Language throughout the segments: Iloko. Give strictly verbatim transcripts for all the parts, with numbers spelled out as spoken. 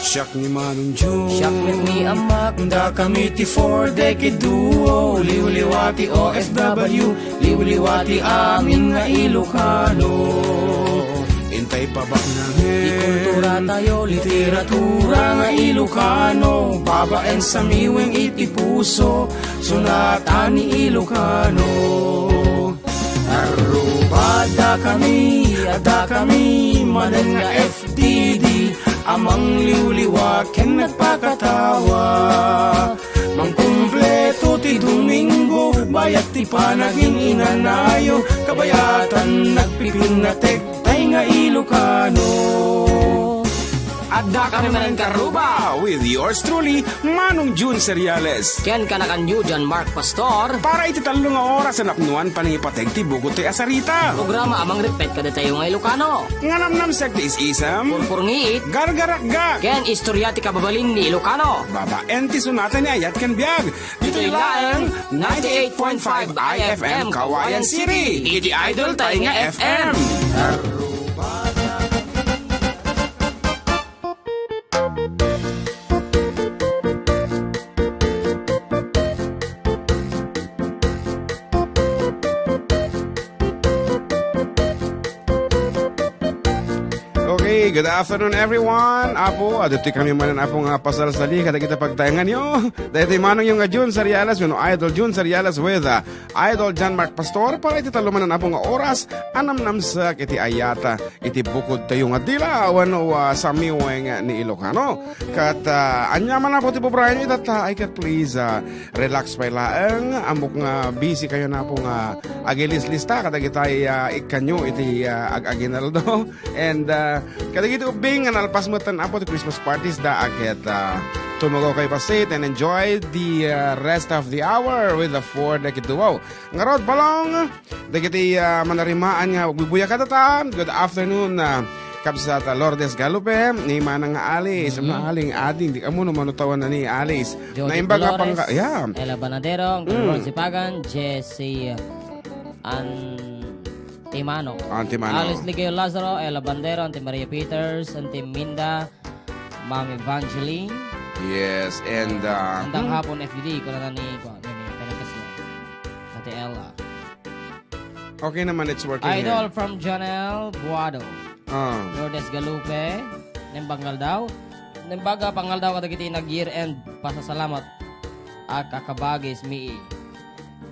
Siak ni Manong Jun. Siak met ni Amak. Dakami ti Four Decade Duo. Liwliwa ti O F W. Liwliwa ti amin nga Ilocano. Intay pabaknangen. Ti kultura tayo, literatura nga Ilocano. Babaen sa miweng iti puso. Sunatan ni Ilocano. Aruba, dakami, dakami, manen nga F D D, a mangliwliwa ken nagpakatawa. Mangkumpleto ti Domingo, bayat ti panagin-inanayo, kabayatan nagpipinnatek, tay nga Ilocano. Adda kami manen Karuba with yours truly, Manong Jun Seriales. Ken kanakanyo, John Mark Pastor. Para iti tallo nga oras a napnuan panangipateg ti bukod tayo a sarita. Programa a mangripet kadatayo nga Ilocano. Nga namnamsek ti is-isem. Purpurngiit. Gargarakgak. Ken istorya ti kababalin ni Ilocano. Babaen ti sunatan ni ayat ken biag. Ditoy laeng ninety-eight point five I F M Kawayan City. Iti idol tayo nga F M. Okay, good afternoon, everyone. Apo, adtoy kami manen, Apo, nga pasalsali kadagiti pagtaenganyo. Daytoy manongyo nga Jun Seriales, wenno Idol Jun Seriales with, uh, Idol John Mark Pastor para iti tallo manen, Apo, nga oras a namnamsek iti ayat, uh, iti bukod tayo nga dila wenno, uh, sa miweng ni Ilocano. Ket, uh, ania man, Apo, ti bubrayen ita, ta, ay ket please, uh, relax pay laeng. Ammok nga busy kayo, Apo, nga agilislista kadagitay, uh, ikkanyo iti, uh, ag-aginaldo. And, uh, kadagiti ubbing nga nalpas met, Apo, ti Christmas parties da, ket, uh, tumagaw kayo pasit and enjoy the, uh, rest of the hour with the Four Decade Duo. Ngarud, Balong, dagiti, uh, manarimaan nga agbubuya kadata. Good afternoon, uh, Kabsat, uh, Lourdes Galupe, ni Manang Alice, mm-hmm. Manang Aling Ading, di kamo no mano tawan na ni Alice. Jody Naimbag nga Dolores, pangka-, yeah. Ella Banadero, Uncle mm. Ron Sipagan, Jesse, uh, An-, Timano. Antimano. Alice Ligeo Lazaro, Ella Bandero, Auntie Maria Peters, Auntie Minda, Ma'am Evangeline. Yes, and, uh, Andang hmm? Hapon, F D D, kuna na ni, kwa, ni, ni, Ate Ella. Okay naman, it's working Idol here. From Janelle Guado. Ah. Lourdes Galupe, naimbag nga aldaw. Naimbag nga pangaldaw kadagiti nag-year-end pasasalamat a kakabagis mi.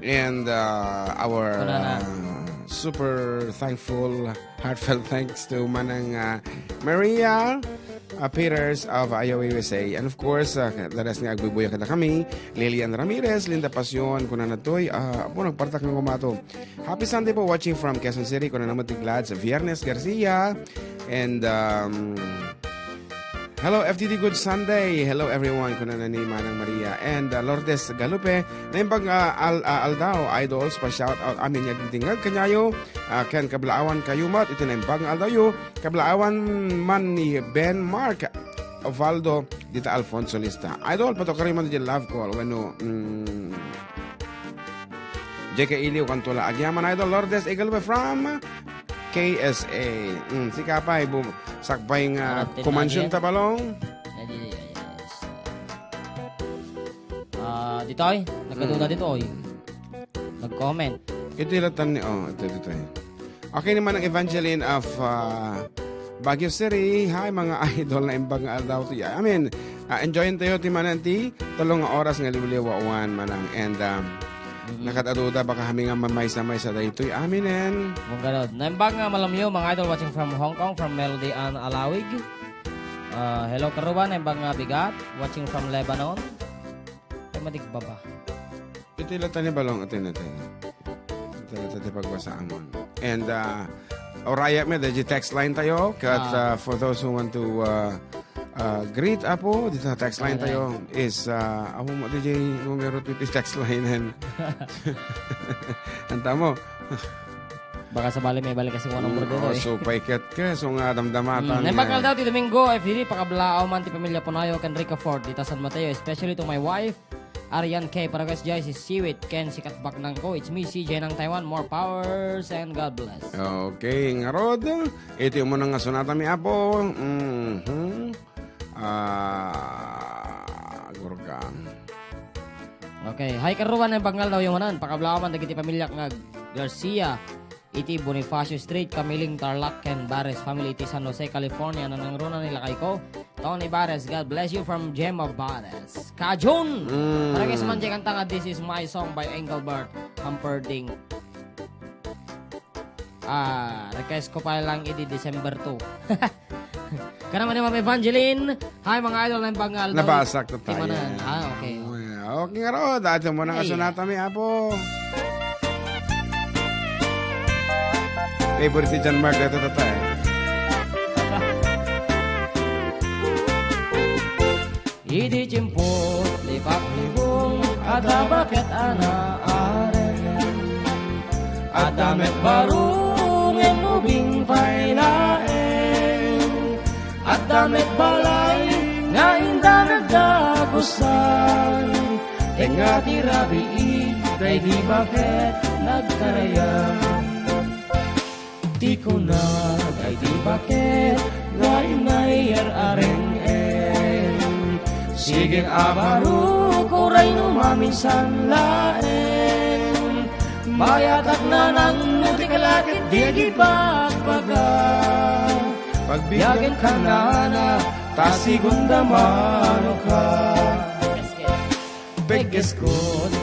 And, uh, our, Kunana. Uh, super thankful, heartfelt thanks to Manang, uh, Maria, uh, Peters of Iowa, U S A. And of course, uh, the rest nga agbubuya kadakami, Lilian Ramirez, Linda Pasion, kunana toy, uh, apo, nagpartak nga kumato. Happy Sunday po, watching from Quezon City, kunana met ti Glads Viernes Garcia. And, um, hello, F D D, good Sunday. Hello, everyone, kunana ni Manang Maria. And, uh, Lourdes Galupe, naimbag, uh, al-, uh, aldaw, idols, pa-shout out amin nga agdingdingag kaniayo, uh, ken kablaawan kayo met, iti naimbag nga aldawyo, kablaawan man ni Ben Mark Ovaldo, dita Alfonso Lista. Idol, patukari man di love call, wenno, mm, J K Iliw, kanto la. Agyaman, Idol Lourdes Galupe from K S A. Mm, sika pay, bu-, sakbay nga Arat kumansion tinagyan. Ta, Balong. Ay, di, ay, ay, ay. Ah, ditoy? Nagkaduda Mm. Ditoy. Nag-comment. Ito yung latan ni, oh, ito, ito, ito. Okay naman ang Evangeline of, ah, Baguio City. Hi, mga idol, naimbag nga aldaw ti. I mean, ah, enjoyin tayo ti manen ti tallo nga oras nga liwliwa awan manang. And, um, Mm-hmm. Nakataduda, baka kami nga mamaysa-maysa daytoy. Aminen. Mungganod. Naimbag nga malamyo, mga idol, watching from Hong Kong, from Melody Ann Alawig. Ah, hello, Karuba. Naimbag nga bigat, watching from Lebanon. Ay, madigbaba. Ito yung lata ni Balong, ito yung lata. Ito yung lata ni pagbasa amon. And, uh, oraya mi, the text line tayo. Kat, Ah. uh, for those who want to, uh, uh, greet, Apo, dito sa text line Okay. tayo is, uh, amo mo, D J, numero to this text line. And, ang tamo. Baka sabali may balik kasi kung anong Mm, burger oh, eh. So, paikat ka. So, nga, damdamatan Mm, nga. Naimbag nga aldaw ti Domingo, F D D, pakablaaw man ti pamilya Punayo, ken Ricafort, dita San Mateo, especially to my wife, Arian K. Paragas Jai, si Siwit, ken si Katbak Nangko. It's me, C J ng Taiwan. More powers and God bless. Okay, ngarod. Iti umuna nga sunata mi, Apo. Mhm. Ah, Gurgang. Okay. Hi, karuan, naimbag nga aldawyo manen. Pakablawan dagiti pamiliak nga Garcia iti Bonifacio Street, Camiling, Tarlac, ken Bares family iti San Jose, California. Nanangruna ni lakayko, Tony Bares. God bless you from Gemma Bares. Kajun! Mm. Para kay sumang kanta nga, "This Is My Song" by Engelbert Humperdinck. Ah, request ko pa lang idi December two. Kana man ni Ma'am Evangeline. Hi, mga idol, naimbag nga aldaw. Nabasak na tayo. Timanan. Ah, okay. Oh, yeah. Okay, nga raw, dati mo na nga Ay. Sunata, mi apo. Favorite ni John Mark, ito, ito, ito, eh. Idi tiempo ti paglibong, adda baket a naaren. Adda met baro ngem ubing pay laeng. Adda met balay nga inda nagdagusan. Tengnga ti rabii daydi baket nagkarayam. Ti kuna daydi baket nga inna iyar-areng-en. Sige a baro, uray no maminsan laeng. Mayatak nanang no di ka la ket di agibagbaga. Pagbiagen ka nana, ta sigunda mano ka. Peggesko,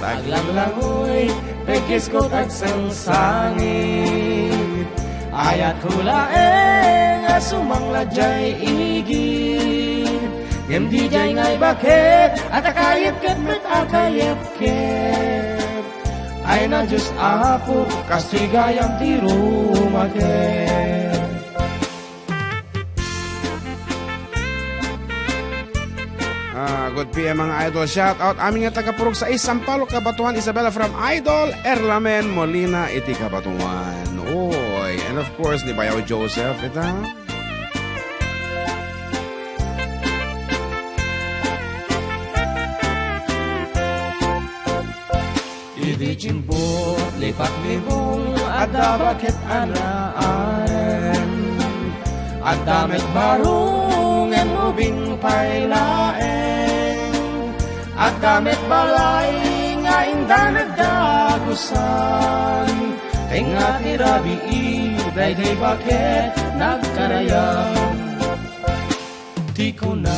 aglanglangoy, peggesko, agsangsangit. Ayat ko laeng a sumangla jay igid. Ngem di jay ngay baket, a ta kayepkep met a kayepkep. Ay na Dios Apo, kastoy gayam ti rumakep. Ah, good P M, mga idol. Shout out amin nga taga Purok sais, Sampaloc, Cabatuan, Isabela from Idol Erlamen Molina iti Cabatuan. Oy, and of course, ni Bayaw Joseph, ita. Idi tiempo ti paglibong, adda baket a naaren. Adda met baro ngem ubing pay laeng. Adda met balay nga inda nagdagusan. Tengnga ti rabii, daydi baket nagkarayam. Ti kuna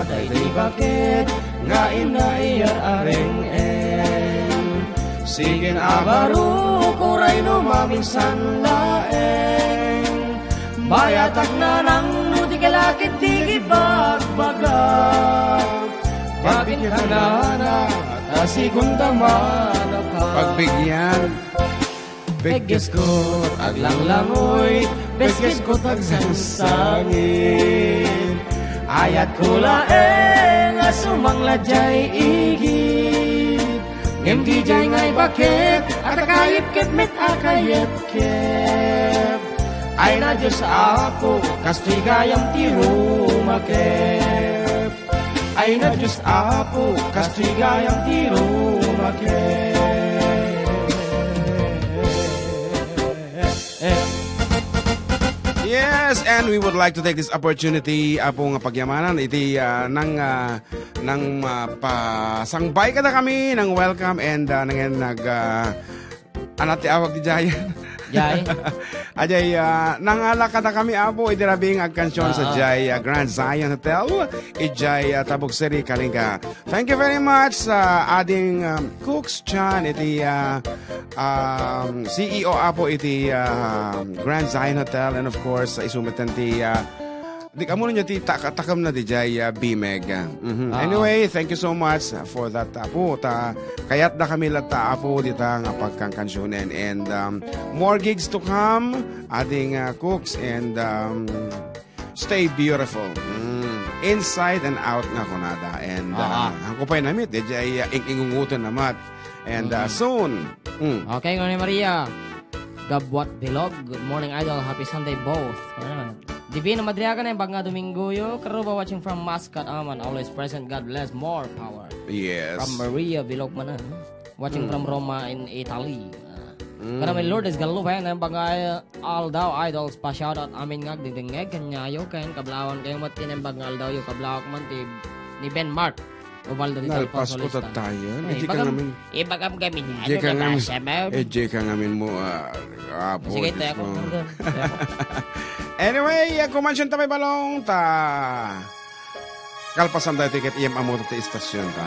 daydi baket nga inna iyar-areng-en. Sige a baro, uray no maminsan laeng. Mayatak nanang no di ka la ket di agibagbaga. Pagbiagen ka nana, ta sigunda mano ka. Pagbiagen. Peggesko, aglanglangoy, peggesko, agsangsangit. Ayat ko laeng a sumangla jay igid. Ngem di jay ngay baket, a ta kayepkep met a kayepkep. Ay na Dios Apo, kastoy gayam ti rumakep. Ay na Dios Apo, kastoy gayam ti rumakep. Yes, and we would like to take this opportunity, Apo, nga pagyamanan iti, ah, nang, ah, nang, ah, pasangbay kadakami, nang welcome, and, ah, nang, nag, ah, Anat ti awag ti Jay? Jay? Ajay, ah, nangala kadakami, Apo, iti rabii nga agkansion sa Jay, ah, Grand Zion Hotel, ijay, ah, Tabuk City, Kalinga. Thank you very much sa ading, um, Cooks Chan, iti, ah, um, C E O, Apo, iti, ah, Grand Zion Hotel, and of course, sa isu met ti, ah, Di kamo niya ti taka-, takam na di jay, ah, Bimeg. Mhm. Ah. Anyway, thank you so much for that, Apo. Ta, kayatda kami latta, Apo, dita nga pagkankansionen. And, um, more gigs to come, ading, ah, Cooks, and, um, stay beautiful. Mm. Inside and out nga kunada. And, ah, ah, ako pa'y namit, di jay, ah, ing-ingungutan namat. And, uh, soon. Mm. Okay, Rene Maria Gabuat Bilog. Good morning, Idol. Happy Sunday, both. Ano naman? Divina Madriaga, naimbag nga Domingoyo. Karuba watching from Muscat, Aman. Always present. God bless. More power. Yes. From Maria Bilog man, ah. Watching from Roma in Italy. Ah. Mm. Kanamin Lourdes Gallupe, naimbag nga aldaw, idols, pa-shoutout amin nga agdingdingngeg, kaniayo, ken kablawan kayo met ti naimbag nga aldawyo, kablawak man ti ni Ben Mark Ubaldo, ti Nalpas Alfonso ko Lista. Tattayan. Eh, Edi ka ibagam, ngamin, ibagam kami niya. Edi Ano ka na ngamin, basa mo? Edi ka ngamin mo, ah, apo, Sige, Diyos tayo ko. Pardon. Anyway, ah, kumansiyon ta may balong, ta kalpasan tayo tiket iyam amot ti istasyon, ta.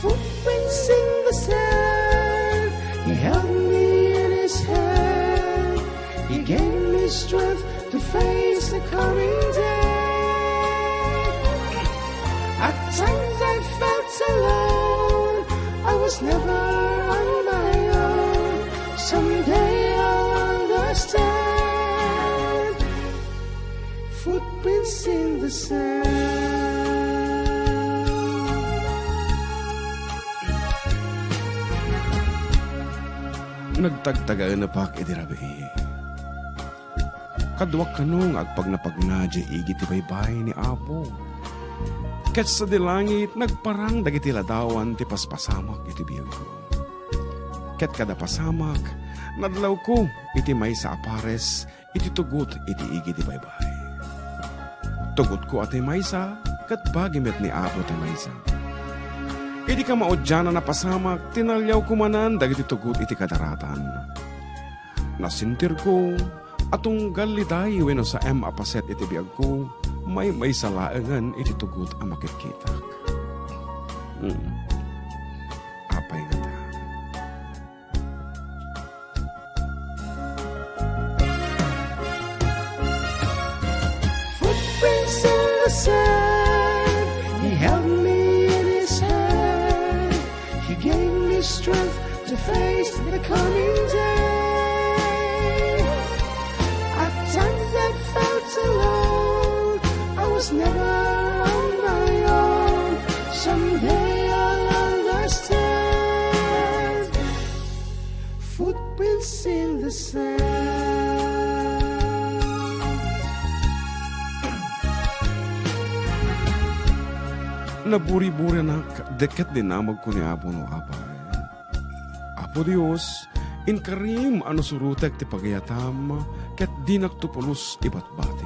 Footprints in the sand. He held me in his hand. He gave me strength to face the coming day. At times I felt alone. I was never on my own. Someday I'll understand. Footprints in the sand. Nagtagtagaenapak idi rabii. Kaduak kano nga agpagnapagna diay igid ti baybay ni Apo. Ket sadi langit, nagparang dagiti ladawan ti paspasamak iti biagko. Ket kada pasamak, nadlawko iti maysa a pares iti tugot iti igid ti baybay. Tugotko a ti maysa, ket bagi met ni Apo ti maysa. Idi kamaudianan a pasamak, tinaliawko manen dagiti tugot iti kadaratan. Nasentirko a tunggal liday wenno saem a paset iti biagko, maymaysa laengen iti tugot a makitkitak. Hmm. Apay ngata? Footprints in the sand. He held me in his hand. He gave me strength to face the coming day. At times I felt alone. I was never on my own. Someday I'll understand. Footprints in the sand. Naburi-burianak, ket dinamagko ni Apo no Apay. Apo Dios, inkarim a no surotek ti pagayatam, ket dinakto pulos ibatbati.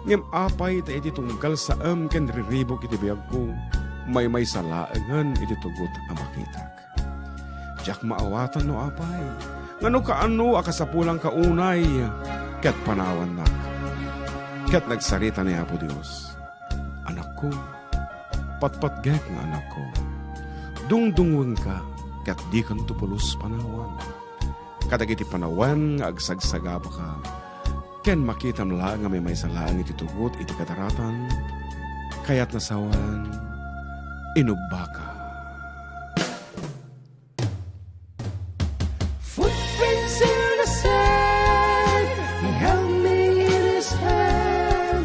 Ngem apay ta iti tunggal saem ken riribuk iti biagko, maymaysa laengen iti tugot a makitak. Diak maawatan no apay, nga no kaano a kasapulanka unay ket panawannak. Ket nagsarita ni Apo Dios, "Anakko, patpatgek nga anakko, dungdungngoenka ket dikanto pulos panawan. Kadagiti panawen nga agsagsagabaka, ken makitam laeng nga maymaysa laeng iti tugot iti kadaratan, kayatna sawen, inubbaka." Footprints in the sand. He held me in his hand.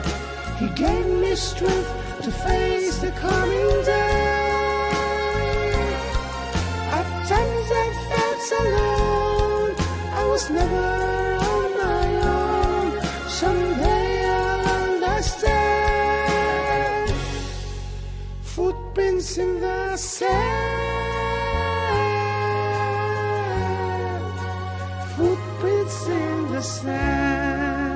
He gave me strength to face the coming day. At times I felt alone. I was never on my own. Someday I'll understand. Footprints in the sand. Footprints in the sand.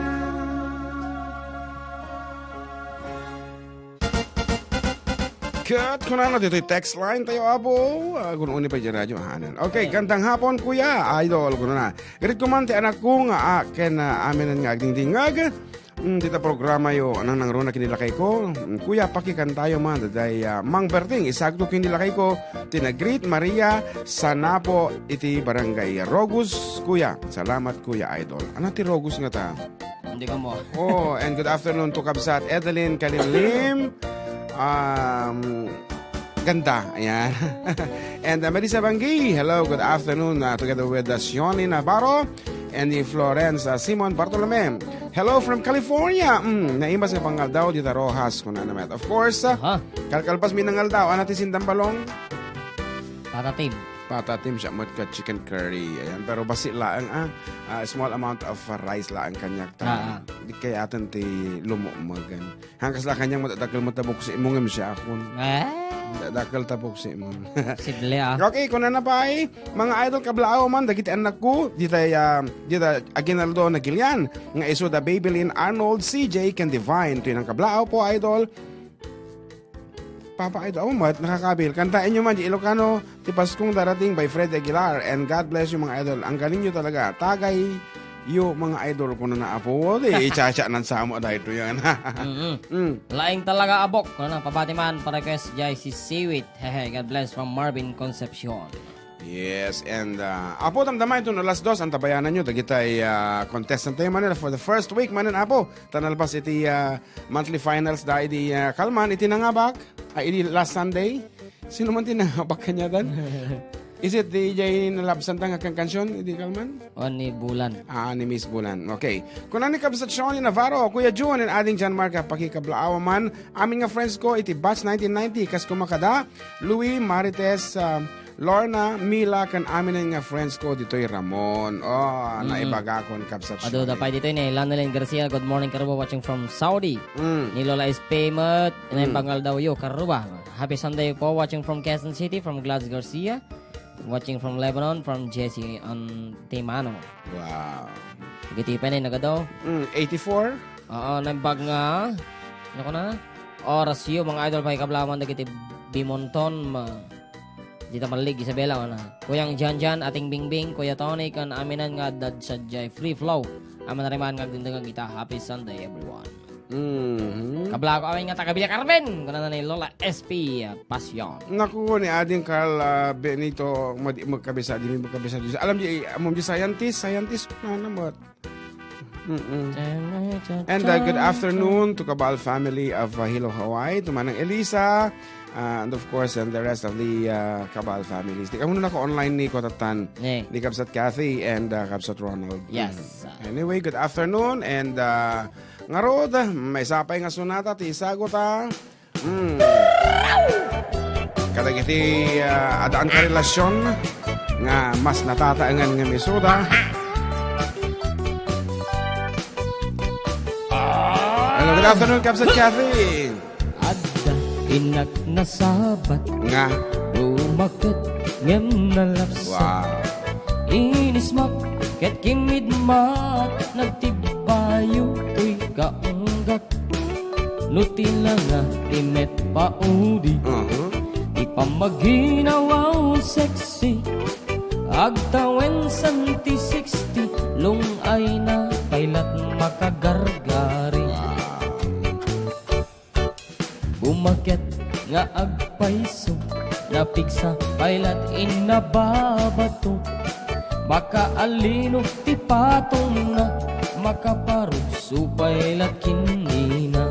Ket kunana ditoy text line tayo, Apo. Ah, kun uni pa dyan radyo, hanan. Okay, gandang hapon, Kuya Idol, kunana. Greet ko man ti anakko nga, ah, ken, ah, aminen nga agdingdingngeg. Mm, dita programayo, nangnangruna ken ni lakayko. Mm, Kuya, pakikantayo man, daydiay, ah, Mang Berting, isagto ken ni lakayko, ti nag-greet, Maria Sanapo, iti Barangay Rogus, Kuya. Salamat, Kuya Idol. Ano ti Rogus nga ta? Hindi ko mo. Oh, and good afternoon to Kabsat Edeline Kalimlim. Um, Ganda. Ayan. And, uh, Melissa Banggi, hello, good afternoon, uh, together with, uh, Sione Navarro and ni Florence, uh, Simon Bartolome. Hello from California. Mm, naimbag nga pangaldaw dita Roxas, kunana met. Of course, uh, Aha. kalkalpas mi nangaldaw, ano ti sindang balong? Tata Tim. Patatim siya met ket chicken curry. Ayan, pero basi laeng, ah. Ah, small amount of, ah, rice laeng kaniak ta. Ah, ah. Di kayat ti lumukmeg. Hangkas la kaniak madadakkel met ta buksi mo ngem siya akon. Eh? Madadakkel ta buksi mo. Sible, ah. Okay, kunana pay, mga idol, kablaaw man, dagiti annakko, dita, ah, dita Aguinaldo, Nagilian, nga isu da Babylin, Arnold, C J, ken Divine, toy nang kablaaw po, idol. Papa, ito, ako mat, nakakabil. Kantaen nyo man, di Ilocano, ti Paskong Darating by Fred Aguilar. And God bless you, mga idol. Ang galing nyo talaga. Tagay yo, mga idol, kuno na apo. Di, ichacha nan samo dahil to yan. Mm-mm. Mm. Laing talaga, abok. Ano, pabati man, pa-request, jay si Siwit. Hehe, God bless from Marvin Concepcion. Yes, and, ah, apo, damdama ito no alas dos, ang tabayanan nyo, dagitay, ah, contestant tayo, Manila, for the first week, manen, apo, tanalpas iti, ah, monthly finals da idi, ah, kalman, iti nangabak, ah, idi last Sunday. Sino man ti nangabak kanya dan? Is it di jay nalabsan ta nga kankansyon, idi kalman? O, ni Bulan. Ah, ni Miss Bulan. Okay. Kuna ni Kabsat Shawnee Navarro, Kuya Jun, and Ading John Mark, pakikablaawa man. Amin nga friends ko, iti batch nineteen ninety, kas kumakada, Louis, Marites, ah, Lorna, Mila, kan amin nga friends ko, ditoy Ramon. Oh, mm, naibagakon, Kabsat Shawnee. Adu, da pay ditoy ni Lanelin Garcia. Good morning, Karuba, watching from Saudi. Mm. Ni Lola S P met, mm, naimbag nga aldaw yo, Karuba. Happy Sunday po, watching from Quezon City, from Gladys Garcia. Watching from Lebanon, from Jesse Antimano. Wow. Dagiti pay ni nagadu. Mm, eighty-four? Oo, naimbag nga, ano ko na? Oras yo, mga idol, pakikablaawan dagiti bimonton, ma-, dita Malig, Isabela, ano? Kuyang Janjan, Ating Bingbing, Kuya Tony, kan aminan nga adda sadiay free flow. Aman nariman nga agdindengag ita. Happy Sunday, everyone. Mhm. Kablaaw amin nga taga Villa Carmen, kunana ni Lola S P Passion. Naku, ni Ading Carl, ah, Benito, madi-, magkabisa, di mi magkabisa. Alam di, amom di scientist, scientist, na naman. Mm-mm. And, uh, good afternoon to Kabal family of, uh, Hilo, Hawaii, to Manang Elisa, uh, and of course, and the rest of the, uh, Kabal families. Di kamo na naka-online ni Kotatan, eh, ni Kabsat Kathy and, uh, Kabsat Ronald. Yes. Mm. Anyway, good afternoon and, uh, ngarud, may sapay nga sunata, ti isaguta. Mm. Kadagiti, ah, adaan ka relasyon nga mas natataengan nga misuda. Hello, good afternoon, Kabsat Kathy. Adda innak nasabat. Nga? Bumaket ngem nalapsat. Wow. Inismak ket kimmidmat, nagtibbayo toy kaunggat. No ti langa ti met paudi, uh-huh, ti pammaginawaw sexy. Agtawen santi sixty, lung-ayna pay lat makagargari. Wow. Bumaket nga agpayso, napigsa pay lat innababato. Makaalino ti patongna, makaparugso pay lat kinina.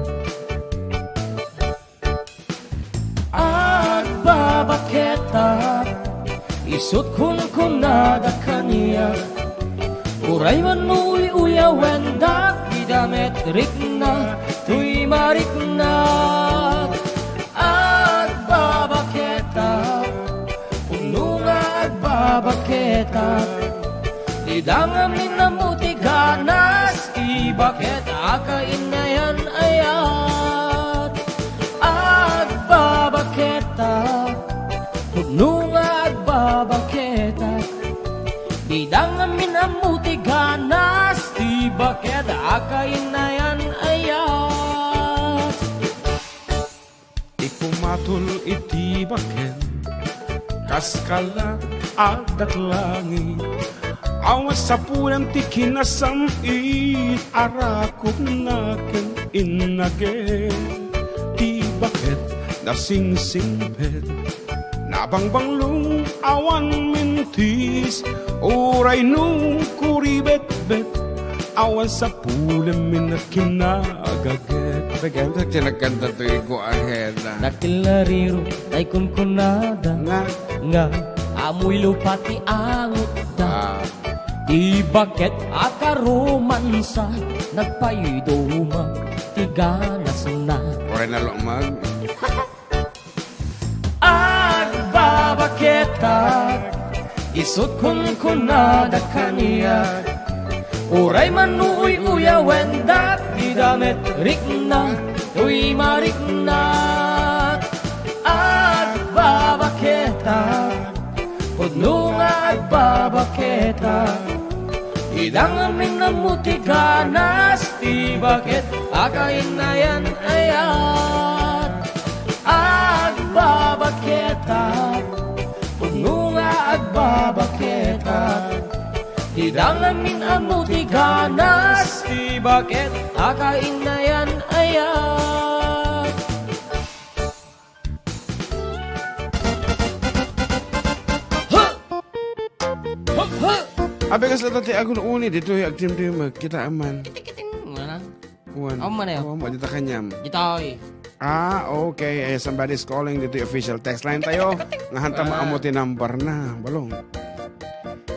Agbabaketak, isut' kunkunada kaniak, uray man no uy-uyawendak, dida met rikna toy mariknak. Agbabaketak, pudno nga agbabaketak, dida ngamin ammo ti ganas ti baket a kainayan-ayat. Agbabaketak, pudno nga agbabaketak, dida ngamin ammo ti ganas ti baket a kainayan-ayat. Ti pumatol iti baket, kas kala adda langit. Awan sapulem ti kinasam-it, arakupna ken innaget. Ti baket nasingsingpet, nabangbanglong awan mintis, uray no kuribetbet, awan sapulem nga kinagaget. Abe, kaya mo sa kinagkanta to, go ahead na. Dakkel a riro, tay kunkunada. Nga? Nga, amoy lupa ti angutda. Ah. Ti baket a karomansa, nagpayduma ti ganasna. Uray na lumag. Agbabaketak, Isut' kunkunada kaniak, uray man no uy-uyawendak ti damet, rikna toy mariknak. Agbabaketak, pudno nga agbabaketak, idang amin ammo ti ganas ti baket a kainayan-ayat. Agbabaketak, pudno nga agbabaketak, idang amin ammo ti ganas ti baket a kainayan-ayat. Huh! Huh, huh! Abi, kasla ti agun-uni ditoy agtimtim, kita man. Kiting, wala. Wan. Awan man, ayo. Awan mo, dita kaniam. Dita, oy. Ah, okay. Eh, somebody's calling dito yung official text line tayo. Nga hanta mo Ah. amo ti number na. Balong.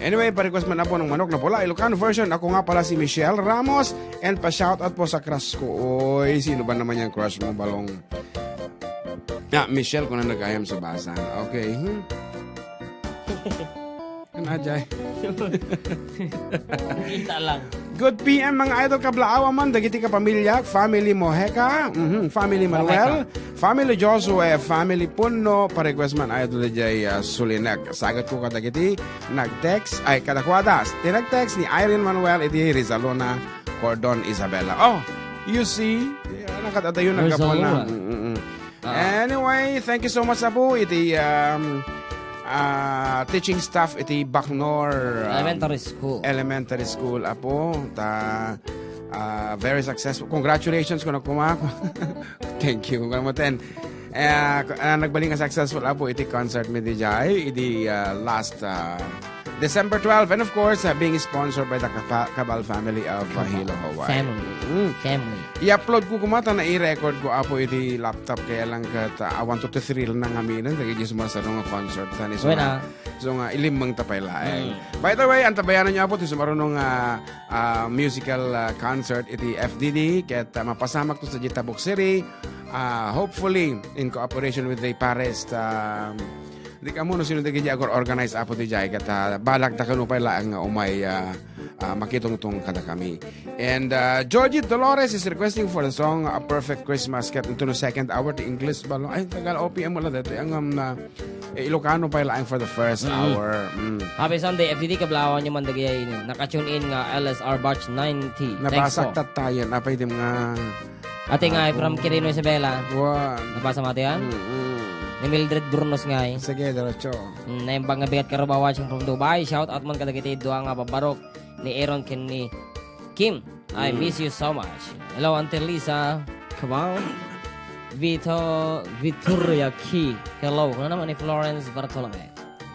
Anyway, pa-request man po ng Manok na Pula, Ilocano version. Ako nga pala si Michelle Ramos. And pa-shoutout po sa crush ko. Oy, sino ba naman yung crush mo, Balong? Ah, Michelle, kung ano nagayam sa basa. Okay. Hmm? Ano, Ajay? Kita lang. Good P M, mga idol, kablaawa man, dagiti kapamilya, family Mojeca, mhm, family Manuel, Mojeca. Family Joshua, family Punno, pa-request man, idol, Ajay, ah, Sulinek. Sagat ko kadagiti nag-text, ay, kadakuada, ti nag-text ni Irene Manuel, iti Rizalona, Cordon, Isabela. Oh, you see? Yeah, nakatatayo, nagkapon na. Rizalona. Mm, mm, mm. Ah. Anyway, thank you so much, Apo. Iti, um, ah, teaching staff iti Bacnor, um, Elementary School. Elementary School, Apo. Ta, ah, very successful. Congratulations, kuno kuma. Thank you. Kuno mo ten. Eh, ah, nagbalin nga successful, Apo, iti concert mi di jay, iti, ah, last, ah, December twelve, and of course, uh, being sponsored by the Kapa-, Cabal family of, uh, Cabal Hilo, Hawaii. Family. Mm. Family. I-upload ko kuma ta nai-record ko, Apo, iti laptop, kaya lang ket, uh, awan to ti thrill na ngamin, dagiti sumarsaro nga concert, ta ni Wala. So nga, ilimmeng ta pay laeng. Mm. By the way, antabayanan niyo, Apo, ti sumaruno nga, uh, musical, uh, concert iti F D D, ket, uh, mapasamak to sa Tabuk City, uh, hopefully, in cooperation with the Paris, um, Di kamo no sino dagiti agor-organize, Apo, ti jay, ket, ah, balak ta kano pay laeng nga umay, ah, ah, makitungtong kadakami. And, ah, Georgie Dolores is requesting for the song, A Perfect Christmas, ket into no second hour ti English, balo. Ay, Tagal O P M wala dito. Ang, um, na, eh, Ilocano pay laeng for the first Mm. hour. Mm. Happy Sunday, F D D, kablaawan niyo man dagiti naka-tune in nga L S R Batch ninety. Nabasa Thanks po. Tattayan. Apay di mga Ate nga, Apo. From Quirino, Isabela. Wan. Nabasa mo, ate, yan? Mm-mm. Ni Mildred Burnos nga, eh. Sige, diretso. Mm, naimbag nga bigat karubawa, watching from Dubai. Shout out man kadagiti dua nga babarok ni Aaron ken ni Kim. I Mm. miss you so much. Hello, Auntie Lisa. Come on. Vito, Victoria Key. Hello. Ano naman ni Florence Bartolome?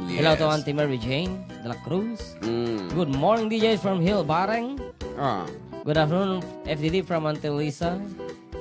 Hello to Yes. Auntie Mary Jane de la Cruz. Mm. Good morning, D Js from Hill Bareng. Ah. Good afternoon, F D D from Auntie Lisa.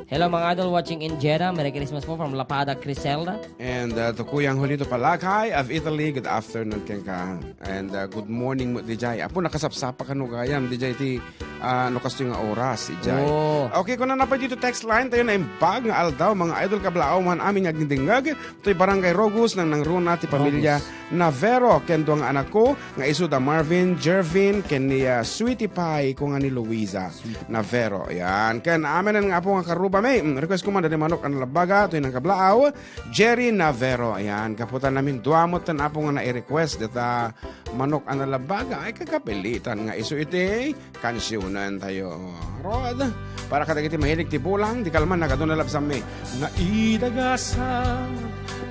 Hello, mga idol watching in Jeddah. Merry Christmas po from Lapada, Criselda. And, uh, to Kuyang Julito Palakay of Italy, good afternoon kenka. And, uh, good morning mo, D J. Apo, nakasapsapa kano gayam, D J, ti, uh, no kastoy nga oras, D J. Oh. Okay, kuna na pa dito text line, tayo naimbag nga aldaw, mga idol, kablaaw man amin nga agdingdingag. Toy Barangay Rogus, nang nangruna ti pamilya Rogus. Navero, ken dua nga anakko, nga isu da Marvin, Jervin, ken ni, ah, Sweetie Pie, ko nga ni Luisa Sweetie. Navero. Yan. Ken amin nga apo nga karubami. Mm, request ko man, dadi Manok a Nalabbaga, toy nang kablaaw, Jerry Navero. Yan. Kaputan namin dua mo ten apo nga nai-request, data Manok a Nalabbaga. Ay, kakapilitan nga isu iti kansionan tayo. Rod, para kadagiti mahilig ti bulang, di kalman nagadu na labsammi. Naidagasa,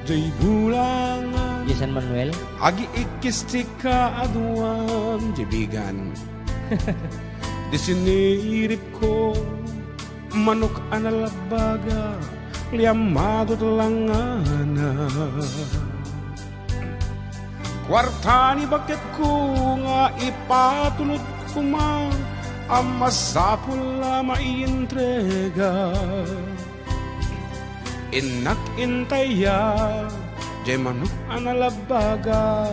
jay bulang. Jason Manuel? Agiikkis ti kaaduan, jay bigan. Di sinirip ko, Manok a Nalabbaga, liammagot langana. Kuarta ni baketko nga ipatulod koma a masapul a maiintrega. Innak intaya, jay Manok a Nalabbaga,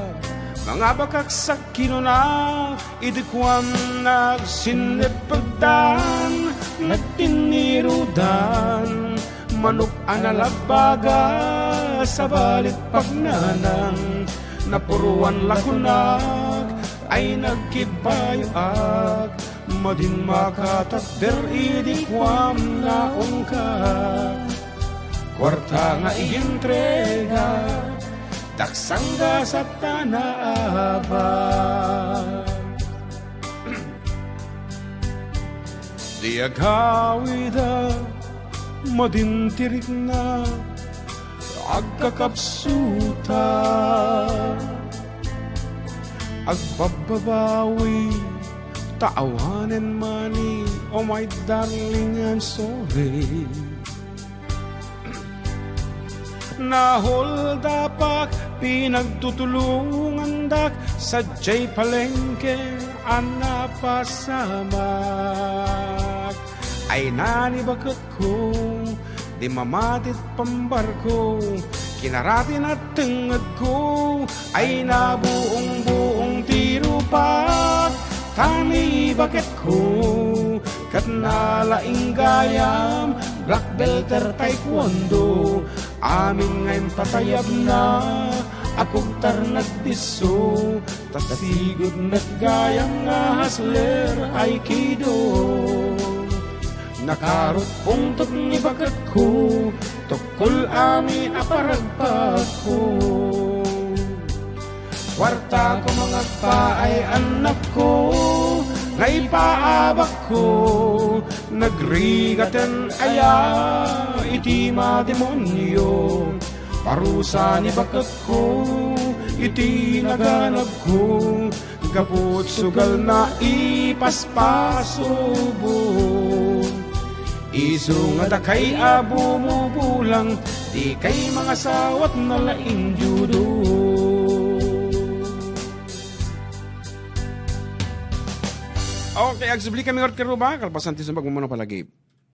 mangabakak sa kinuna, idi kuan nagsinnepegdan, nagtinnirudan, Manok a Nalabbaga, sabalit pagnanang, Napuruan la kunak ay nagkibayoak, madin makatagder idi kuam naungka. Kuarta nga igintrega, daksang gasat ta naabak. Di agawida, madin ti rikna, agkakapsuta. Agbabbabawi, ta awanen money, oh my darling, I'm sorry. Naholdapak, pinagtutulongandak, sadiay palengke a napasamak. Ay nani baketko, di mamatit pambarko, kinarati na tengngedko, ay nabuong-buong ti rupak, tani baketko, ket nalaing gayam, black belter taekwondo, amin nga impatayabna, akugtar nagdisso, ta sigud met gayam nga hustler aikido. Nakarupong ket ni baketko, tukkol amin a paragpagko. Kuarta ko mangagpaay annakko, nga ipaabakko, nagrigaten aya iti mademonio. Parusa ni baketko iti naganabko, gapu sugal na ipaspasubo. Isu nga dakay a bumubulang, dikay mangasawat nalaing judo. Okay, agsubli kami ngarud ken ruba, kalpasan ti sumbag, mano palagip.